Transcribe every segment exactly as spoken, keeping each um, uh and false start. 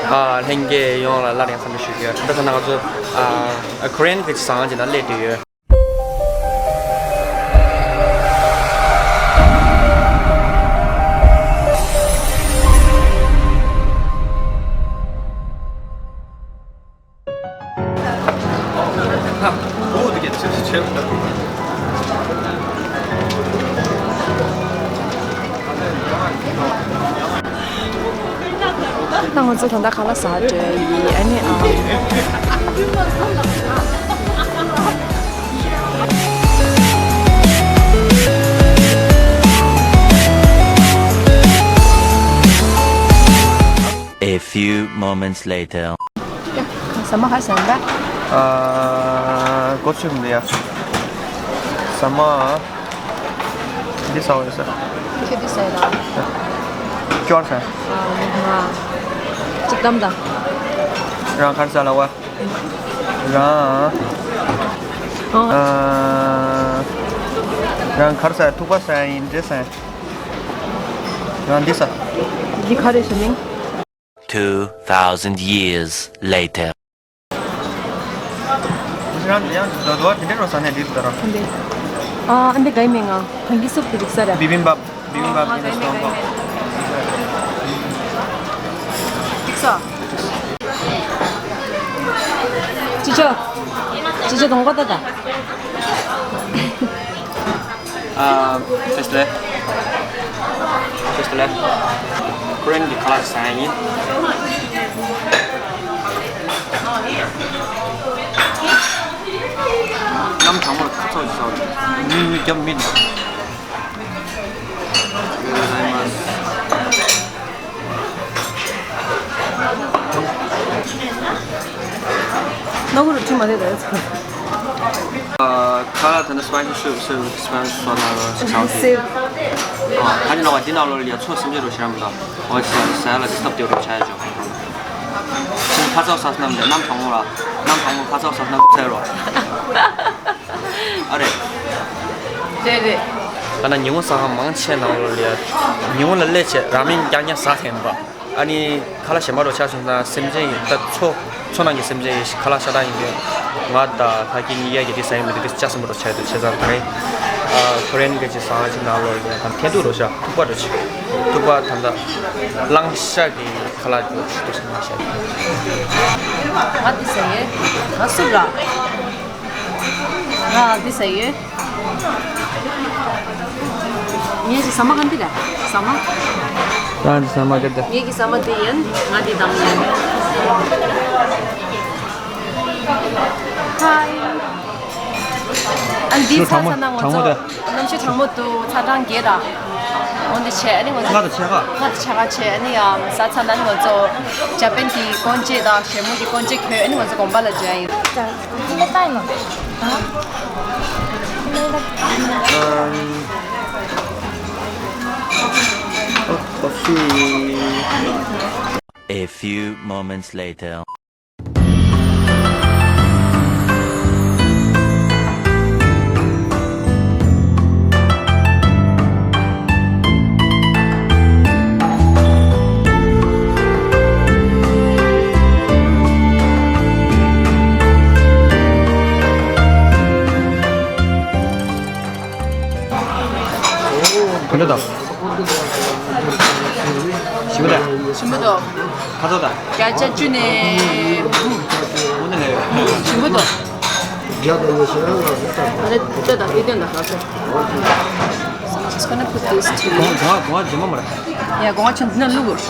ཨ། ལྷན་རྒྱས་ཡོངས་ལ་སླར་ཡང་འཚམས་འདྲི་ཞུ་རྒྱུ། ད་ལྟ་ང་ཚོ་ཨ་ཁོ་རེན་གྱི་ཟ་ཁང་ཅིག་ནང་སླེབས་བསྡད་ཡོད། ད་ང་ཚོ་ད་ལྟ་ཁ་ལག་ཟ་འགྲོ་ཡི། ཨ་ནི་ཨ། A few moments later. ཟ་མ་ག་ཟ་འདྲ། ཨ། གོ་ཚོད་མི་འདུག་ཡ། ཟ་མ། འདི་ཟ་བ་ཡོད་ས། ཁྱོད་འདི་ཟ་ཡ་ལ། སྐྱོར་ཟ། ཨ། ང་གཅིག་གཏམ་དང་། རང་ག་རེ་ཟ་ལ་བ། རང་། ཨ། རང་ག་རེ་ཟ། ཐུག་པ་ཟ་ཡིན་འདྲེ་ཟ། རང་འདི་ཟ། འདི་ག་རེ་ཟ་མིང་། Two thousand years later. རང་ཡང་དོ་དོ་དེ་འདྲ་རོ་ས་ནས་འདི་ལྟར་རོ། འདི། ཨ། འདི་གའི་མིང་ང་། ཧང་གི་སུབ་དེ་རིག་ས་ར། བི་བིམ་བབ། བི་བིམ་བབ། ཨ། འདི་ནས་གའི་སྟོང་མིང་པོ། གའི་མིང་། རིག་ས། ཅི་ཅོ། ཅི་ཅོ་དང་པོ་ད་ད། ཨ། བཀྲ་ཤིས་བདེ་ལེགས། བཀྲ་ཤིས་བདེ་ལེགས། ཁོ་རེན་གྱི་ཁ་ལག་ཟ་ཡ་ཡིན། གནམ་གྲང་མོར་ཁ་ཚོགས་ཤིག་ཟ་བ་རེད། མི་མི་རྒྱབ་མི་འདུག་ནོ་གུ་རུ་ཁྲི་མ་རེད་རེད། ཨ། ཁ་ལག་དེ་འདྲ་སི་པའི་སི་ཤུབ་སུབ་སི་པའི་སི་སོ་ན་རོ་ཤག་ཤག་སི། ཨ། ཁ་ཅིག་ལ་བ་འདི་ནང་ལོགས་ལ་ཡ་ཚོ་སེམས་ཅན་རོ་ཤ་མི་འདུག་འོ་ཟ་ཟ་ཡ་ལ་ཌི་སི་ཊབ་སྟེར་རོ་ཆ་ཡ་ཅོག་ཕ་ཚོགས་ས་སྣམ་དེ་གནམ་གྲང་མོ་ལ། གནམ་གྲང་མོ་ཕ་ཚོགས་ས་སྣམ་ཚེ་རོ། ཨ་རེད། རེད་རེད། ད་ན་ཉི་ཧོང་ཟ་ཁང་མང་ཆེ་ནང་ལོགས་ལ་ཡ། ཉི་ཧོང་ལ་སླེབས་བྱས་ར་མེན་རྐྱང་རྐྱང་ཟ་ཐེན་པ། ཨ་ནི་ཁ་ལག་གཞན་པ་རོ་ཆ་སོང་ཙང་སེམས་ཅན་ཡིན་ད་ཚོ། ཚོ་ནང་གི་སེམས་ཅན་ཡིན་ཁ་ལག་ཤ་སྟག་ཡིན་དུས། ང་ད་ཕ་གི་གཉིས་ཡ་གི་དེ་ཟ་ཡིན་མི་དེ་དེ་ལྕགས་སེམས་པ་རོ་ཆ་ཡོད་དུ་ཆེ་ཙང་དེ་རིང་། ཨ། ཁོ་རེན་གི་ཅིག་ཟ་ཁང་ཅིག་ནང་ལོགས་ཡ་དང་ཐེན་ཐུག་རོ་ཆ་ཐུག་པ་རོ་ཆ། ཐུག་པ་ད་ད་གླང་ཤ་གི་ཁ་ལག་ཅིག་ཐུག་ས་ནང་ཤ་གི། ང་དེ་ཟ་ཡེ། ང་སུབ་ར། ང་འདི་ཟ་ཡོད། ངས་ཀྱི་ཟ་མ་ག་འདི་ར། ཟ་མ། རང་གི་ཟ་མ་ག་འདི། ངས་ཀྱི་ཟ་མ་འདི་ཡིན། ང་འདི་དང་ཡིན། ཧའི། ཨ་འདི་ཚ་ཚ་ན་ང་ཚོ། གནམ་གཤིས་གྲང་མོ་འདུག་ཚ་གྲང་རྒྱས་ར། འོ་འདི་བྱས་ཨ་ནི་ང་ཚོ། ང་དང་ཕྱེད་ཀ་ང་དང་ཕྱེད་ཀ་བྱས་ཨ་ནི་ཡ་ཟ་ཚ་ན་ནི་ང་ཚོ། ཇ་པན་གྱི་སྐོར་ར་དང་ཞྭ་མོ་གི་སྐོར་ར་གྱོན་ཨ་ནི་ང་ཚོ་དགོན་པ་ལ་འབྱོར་ཡིན། A few moments later. ག་འདྲ་དང་། ཞིམ་པོ་དང་། ཞིམ་པོ་འདུག་ཁ་ཚ་དང་། བརྒྱ་ཆ་བཅུ་ནས་དགུ། དགུ་ནས་ལས་ཡོད། ཞིམ་པོ་འདུག་རྒྱ་དང་ནི་ཞེ་རང་ལ་རེད་དང་། ཨ་རེ་ལྟོས་དང་ལྟོས་དང་ལ་ཁ་ཚ། So I'm just gonna put these two. གོང་གོང་གོང་ཇེ་མ་མ་ར། ཡ་གོང་ཆུ་འདི་ན་བླུག་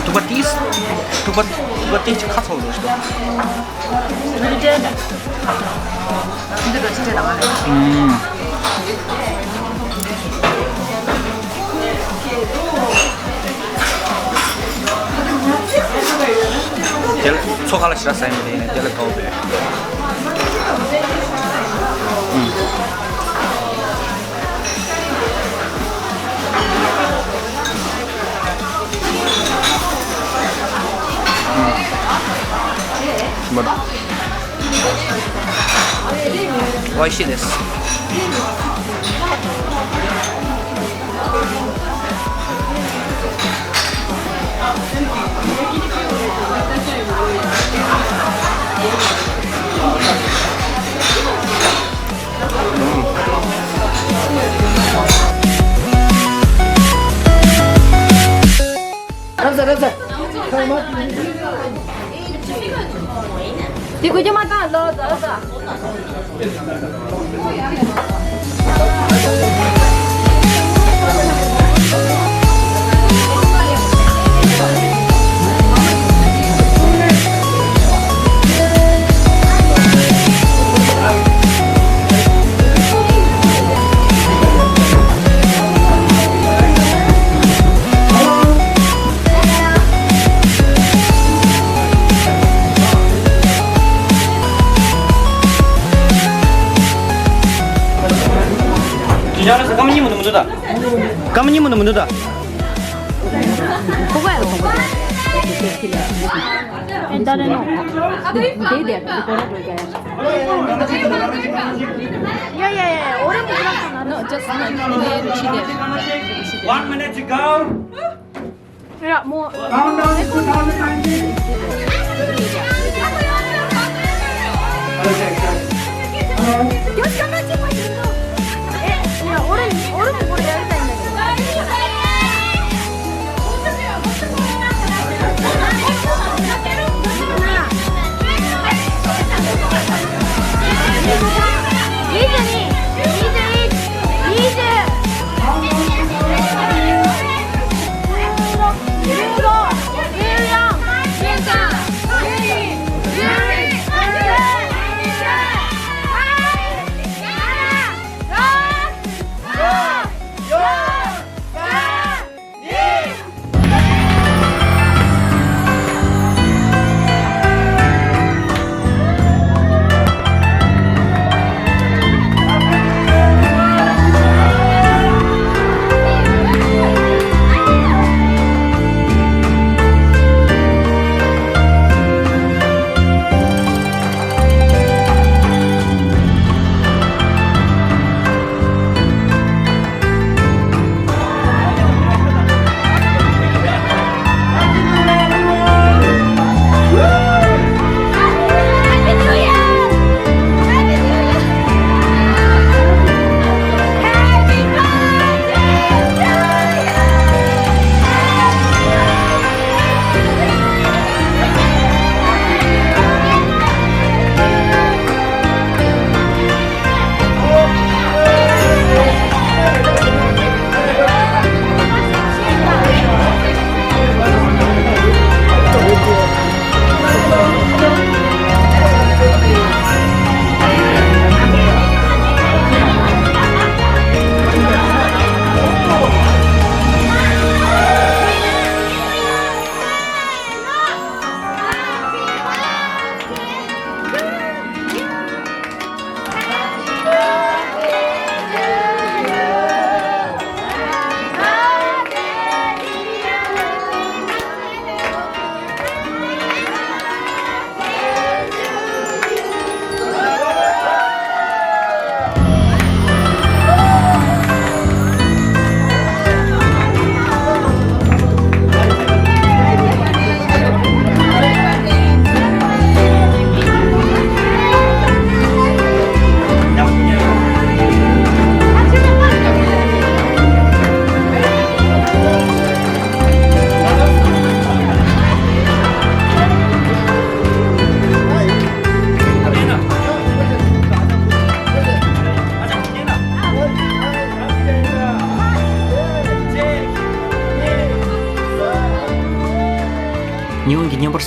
ཐུག་པ་ཏིས། ཐུག་པ་ཐུག་པ་ཏིས་ཁ་ཚ་བོ་འདུག་དེ་ལ་མཚོ་ཁ་ལ་ཞེ་དྲག་ཟ་ཡི་མི་འདུག་ཡིན་ནའི་དེ་ལ་དགའ་པོ་ཡོད། ཨུམ། 美味しいです。 རབ་ཟ་རབ་ཟ། དེ་ཀུ་ཅི་མ་བཏང་ལོ་ཟ་ཟ། ཀམ་ཉི་མོ་ནུ་མོ་འདུག་ད། ཀམ་ཉི་མོ་ནུ་མོ་འདུག་ད། One minute to go.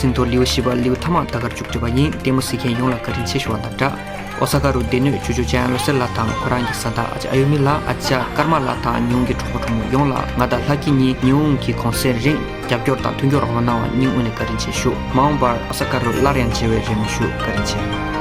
ཉིན་ཐོ་ལེའུ་བཞི་པ་ལེའུ་ཐ་མ་ད་གར་མཇུག་སྒྲིལ་བ་ཡིན། ལྟད་མོ་གཟིགས་མཁན་ཡོངས་ལ་བཀའ་དྲིན་ཆེ་ཞུ་བ་དང་སྦྲགས། ཨོ་ས་ཀ་རུ་སྡེ་སྣོད་ཇོ་ཇོ་ཅན་ལོ་སེར་ལགས་དང་ཁོ་རང་གི་བཟའ་ཟླ་ཨ་ཅག་ཨ་ཡུ་མི་ལགས། ཨ་ཅག་ཀརྨ་ལགས་དང་ཉི་ཧོང་གི་གྲོགས་པོ་གྲོགས་མོ་ཡོངས་ལ་ང་དང་ལྷ་སྐྱིད་གཉིས་ཉི་ཧོང་གི་གུང་སེང་རིང་རྒྱབ་སྐྱོར་དང་མཐུན་འགྱུར་རོགས་རམ་གནང་བ་སྙིང་དབུས་ནས་བཀའ་དྲིན་ཆེ་ཞུ། མ་འོངས་པར་ཨོ་ས་ཀ་རུ་སླར་ཡང་མཇལ་བའི་རེ་སྨོན་ཞུ། བཀའ་དྲིན་ཆེ།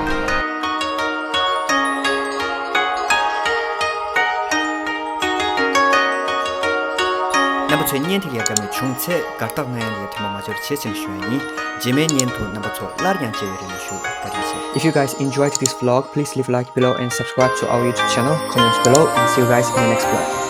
རྣམ་པ་ཚོས་བརྙན་དེ་ལ་དགའ་མོས་བྱུང་ཚེ་དགའ་རྟགས་གནང་ཡ་ལ་ཐེངས་མ་མ་འབྱོར་བྱེད་ཅིང་ཞུ་ཡ་ཡིན། རྗེས་མའི་བརྙན་དུ་རྣམ་པ་ཚོ་སླར་ཡང་མཇལ་བའི་རེ་སྨོན་ཞུ། བཀའ་དྲིན་ཆེ། If you guys enjoyed this vlog, please leave like below and subscribe to our YouTube channel. Comments below and see you guys in the next vlog.